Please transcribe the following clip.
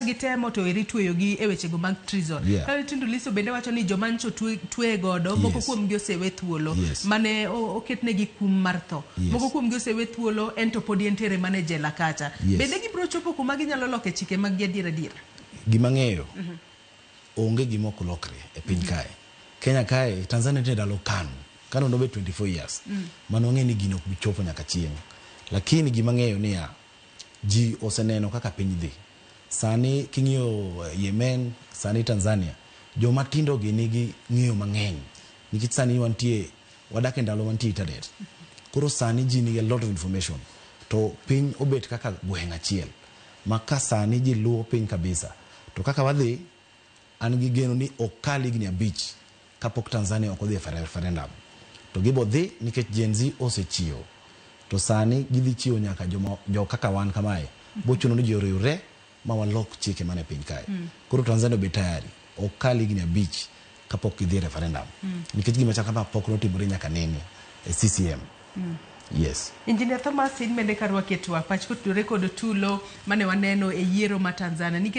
gitemo to eri tweyogi e wechego mag treason. Ka Tundu Lissu bende wacho ni joma ncho tweye godo moko kuomgi osewe thuolo mane oketnegi kum mar tho. Moko kuomgi osewe thuolo en to podi entiere mana e jela kacha. Bende gibiro chopo kuma ginyalo loke chike mag gi adier adier? Gima ng'eyo, onge gima ok lokre e piny kae. Kenya kae, Tanzania nitie ndalo KANU. KANU nobet 24 years. Mano wang'e ni gino ok bi chopo nyaka chieng'. Lakini gima ng'eyo niya, ji oseneno kaka piny dhi. Sani king'iyo Yemen, sani Tanzania, joma tindo gi nigi ng'eyo mang'eny. Nikech sani wantie, wadak e ndalo mantie internet. Koro sani ji nigi a lot of information. To piny obet kaka gweng' achiel. Ma ka sani ji luwo piny kabisa. To kaka wadhi, an gi geno ni ok kal higni 5 kapok Tanzania ok odhi e referendum. To gibo dhi nikech Gen Z osechiewo. To sani gidhi chiewo nyaka joma, jo kaka wan kamae. Bochuno ni ji oriwre ma walok chike mane piny kae. Koro Tanzania obed tayari. Ok kal higni 5 kapok gidhi e referendum. Nikech gima chal kama pok notimore nyaka nene e CCM. Yes. Engineer Thomas, in bende karwaki e twak, pach kotudore kod tulo mane waneno e yiero ma Tanzania. Nikech